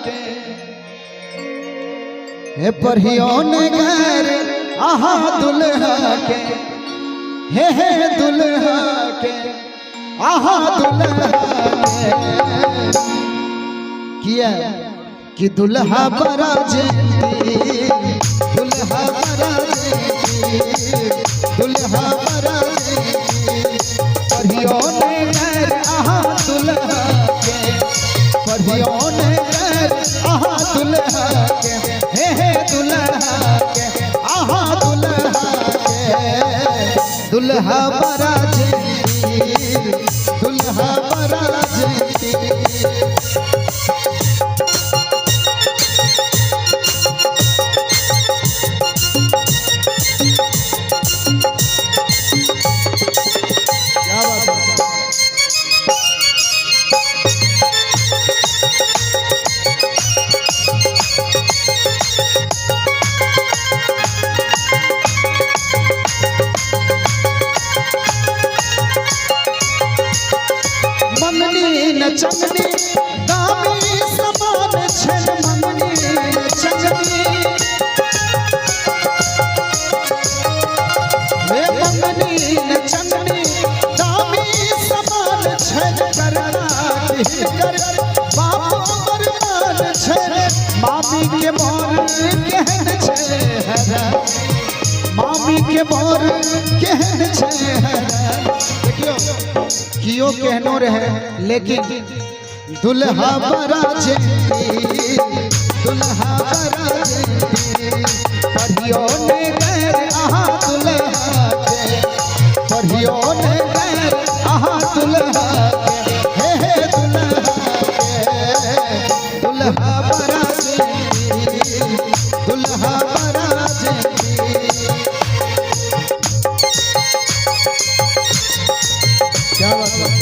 के। हे पढ़ियो ने घर आहा दुल्हा के, हे हे दुल्हा के, आहा दुल्हा के। किया कि दुल्हा बड़ा जेती, दुल्हा बड़ा जेती, दुल्हा बड़ा जेती। पढ़ियो ने घर आहा दुल्हा के, पढ़ियो ने घर आहा दुल्हा के, हे हे दुल्हा के, आहा दुल्हा के। दुल्हा बड़ा जेती, दुल्हा बड़ा जेती। क्या बात है। मंगनी नचंगनी दामी समान छन, मंगनी नचंगनी, हे मंगनी नचंगनी दामी समान छन। करना कर बाप बरमान छन, मामी के मोर केहन छै हरा, मामी के मोर केहन छै हरा। देखियो कियो केहनो रहे, लेकिन दुल्हा बड़ा जेती, दुल्हा बड़ा जेती। पढ़ियो ने गैर आहा दुल्हा के, पढ़ियो ने गैर आहा दुल्हा के, हे हे दुल्हा के। दुल्हा बड़ा जेती, दुल्हा बड़ा जेती। क्या बात है।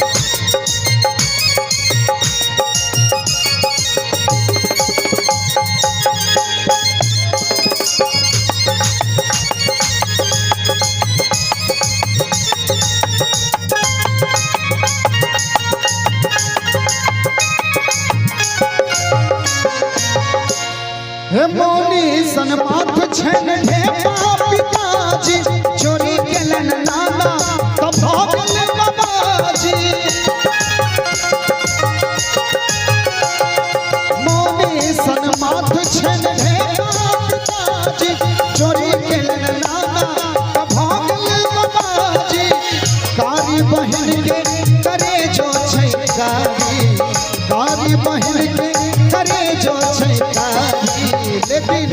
हे मौनी सन माथ छन ढेपा पिताजी, चोरी केलन नाना त भऽ गेल बाबाजी। मौनी सन माथ छन ढेपा पिताजी, चोरी केलन नाना त भऽ गेल बाबाजी। कारी बहिन के करे जो छै कारी, कारी बहिन के करे जो छै कारी। लेकिन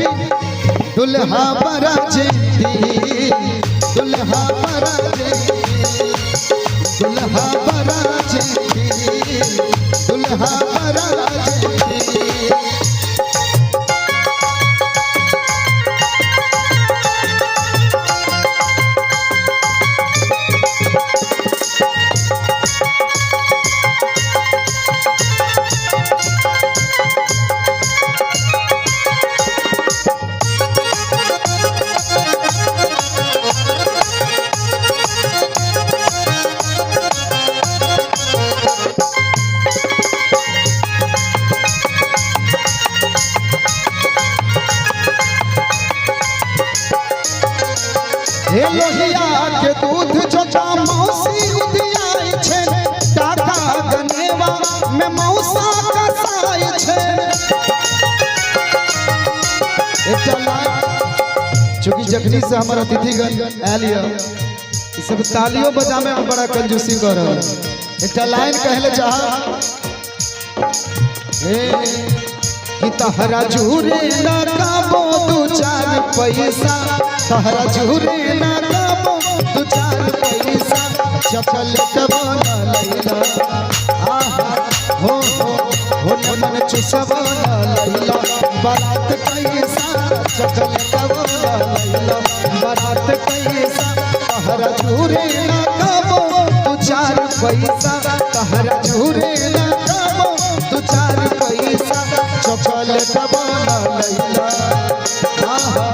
दुल्हा बड़ा जेती, दुल्हा बड़ा जेती, दुल्हा बड़ा जेती, दुल्हा बड़ा जेती। हे लोहिया के दूध जोका मौसी उदियाई छै, टाका गनेवा में मौसा कसाई छै। एकटा लाइन, चूंकि जखनी से हमर अतिथिगण आयल यऽ, ई सब तालियों बजामे में बड़ा कंजूसी कर रहल। एकटा लाइन कहले चाह हे कि तहरा झूरे ना काबो दू चार पैसा, तहरा झूरे ना काबो दू चार पैसा, चॉकलेट बना लैला, आहा हो हो हो मन चुसबो ना लैला। बारात कैसा, चॉकलेट बना लैला, बारात कैसा। तहरा झूरे ना काबो दू चार पैसा, तहरा झूरे ना काबो दू चार पैसा, चॉकलेट बना लैला, आहा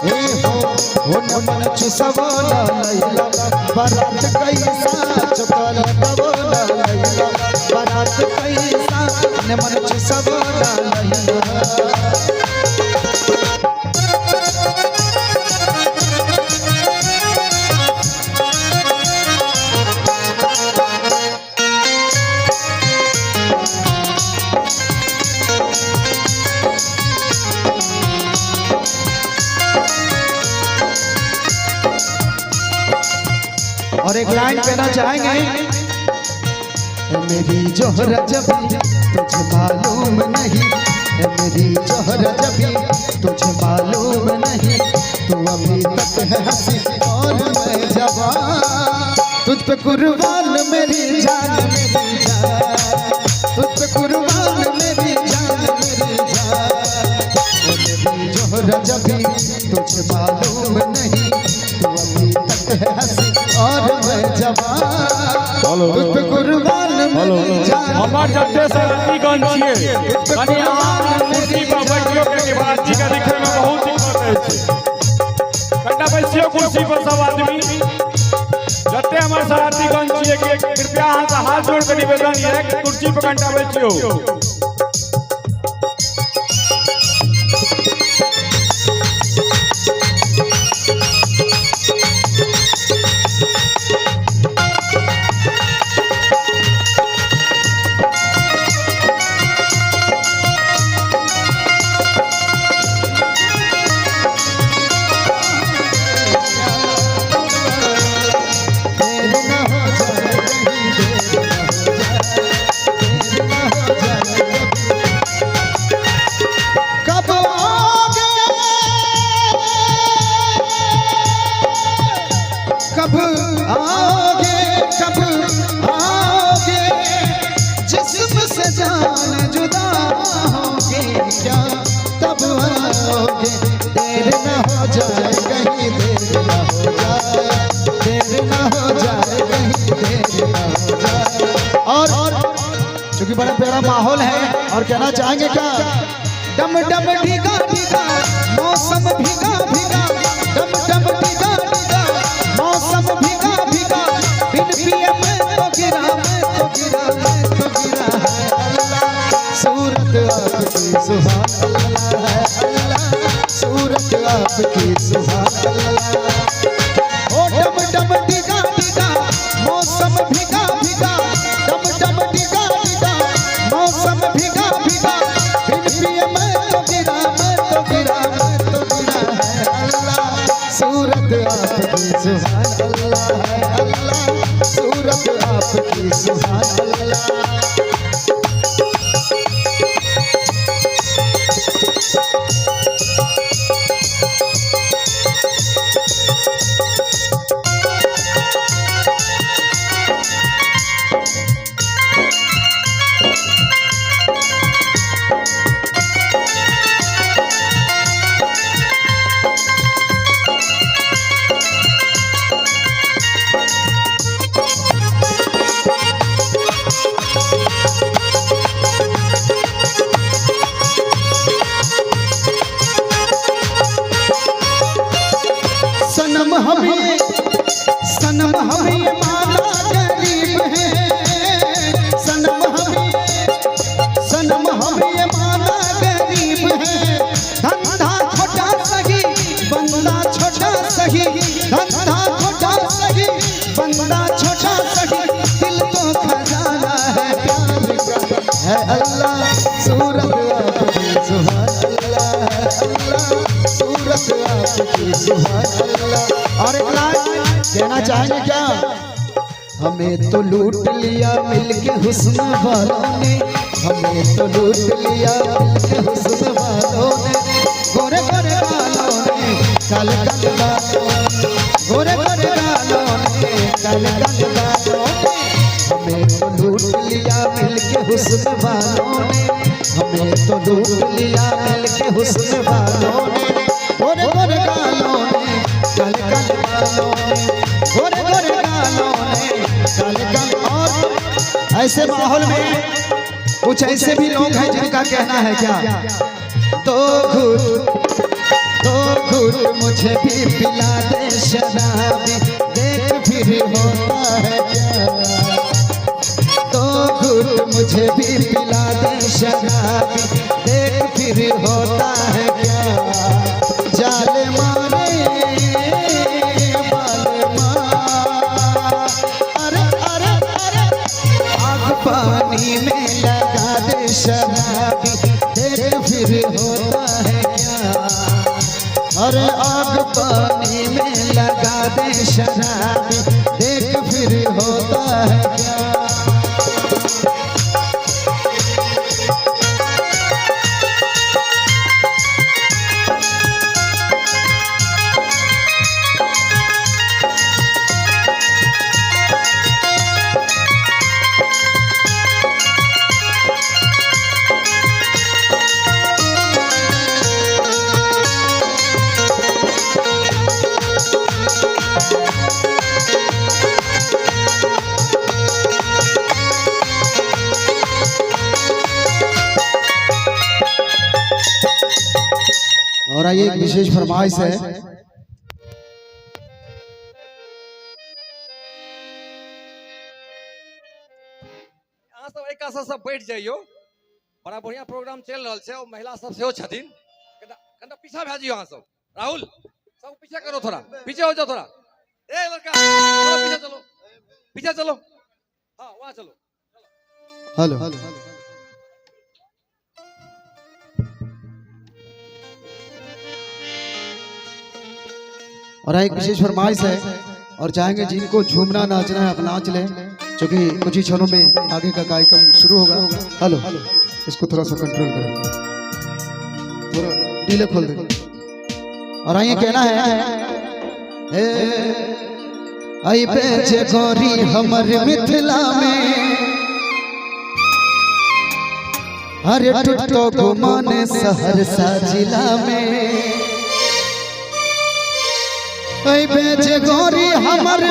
हे हो हो मन चुसबो ना लैला। बारात कैसा, चॉकलेट बना लैला, बारात कैसा। निमन चुसबो ना लहिया। और एक लाइन कहना चाहेंगे, मेरी जोहरा जबी तुझे मालूम नहीं, मेरी जोहरा जबी तुझे मालूम नहीं, तू अभी तक है हंसी और मैं जवान, तुझ पे कुर्बान मेरी जान मेरी जान, तुझ पे कुर्बान मेरी जान मेरी जान, मेरी जोहरा जबी तुझे मालूम नहीं, तू अभी तक है हंसी और मैं जवान, तुझ पे कुर्बान मेरी जान। हमर जते शरणार्थीगण छियै, कनि अहाँ कुर्सी पर बैठियो के महाराज जी के दिखै में बहुत दिक्कत होइ छै। कनिटा बैसियो कुर्सी पर सब आदमी। जते हमर शरणार्थीगण छियै कि कृपया अहाँ से हाथ जोड़ के निवेदन ये कि कुर्सी पर कनिटा बैठियो। देर न हो जाए कहीं, देर न हो जाए, देर न हो जाए। कब आओगे, कब आओगे, कब आओगे, जिस्म से जान जुदा होगे क्या तब आओगे। देर न हो जाए कहीं, देर न हो जाए, देर न हो जाए कहीं, देर न हो जाए। और चूंकि बड़ा प्यारा माहौल है और कहना चाहेंगे क्या, डम डम भीगा भीगा मौसम भीगा भीगा, डम डम भीगा भीगा मौसम भीगा भीगा, बिन पिए मैं तो गिरा, मैं तो गिरा, मैं तो गिरा है अल्लाह, सूरत आपकी सुभान अल्लाह है अल्लाह, सूरत आपकी सुभान अल्लाह। ओ डम डम डिगा डिगा मौसम भीगा भीगा, डम डम डिगा डिगा मौसम भीगा भीगा, बिन पिए मैं तो गिरा, मैं तो गिरा, मैं तो गिरा है अल्लाह, सूरत आपकी सुभान अल्लाह है अल्लाह, सूरत आपकी सुभान अल्लाह। सनम हमें, सनम हमें माना गरीब है, सनम हमें, सनम हमें माना गरीब है, धंधा छोटा सही बंदा छोटा सही, धंधा छोटा सही बंदा छोटा सही, दिल तो खजाना है प्यार का है अल्लाह, सूरत आपकी सुभान अल्लाह है अल्लाह, सूरत आपकी सुभान अल्लाह। और एक लाइन कहना चाहेंगे क्या, हमें तो लूट लिया मिलके हुस्न वालों ने, हमें तो लूट लिया मिलके हुस्न वालों ने, गोरे गोरे गालों ने काले काले बालों ने, गोरे गोरे गालों ने काले काले बालों ने, हमें तो लूट लिया मिलके हुस्न वालों ने, हमें तो लूट लिया मिलके हुस्न वालों ने, गोरे गोरे गालों ने काले काले बालों ने, गोरे गोरे गालों ने काले काले। और ऐसे माहौल में कुछ ऐसे भी लोग हैं जिनका कहना है क्या, दो घूंट मुझे भी पिला दे शराबी, देख फिर होता है क्या, दो घूंट घूट मुझे भी पिला दे शराबी, देख फिर होता है क्या। जाले मारे बाल मार, अरे अरे अरे आग पानी में लगा दे शराबी, देख फिर होता है क्या। अरे आग पानी में लगा दे शराबी, देख फिर होता है क्या। और आइए एक विशेष फरमाइश है। अहाँ सब एक कात सब बैठ जइयौ। बड़ा बढ़िया प्रोग्राम चलि रहल छै और महिला सब सेहो छथिन। कनिटा कनिटा पीछा भए जइयौ अहाँ सब। राहुल सब पीछे करो, थोड़ा पीछे हो जाओ थोड़ा। ए लड़का चलो पीछे चलो, पीछे चलो, हाँ वहाँ चलो। हेलो और एक विशेष फरमाइश है और चाहेंगे जिनको झूमना नाचना है आप नाच लें, क्योंकि कुछ ही क्षणों में आगे का कार्यक्रम शुरू होगा। हेलो इसको थोड़ा सा कंट्रोल करें, थोड़ा डीले खोल दें। और आइए कहना है, हे आई बेचे गोरी हमर मिथिला में, अरे टुटो घुमाने सहरसा जिला में। ऐ बेचे गोरी हमर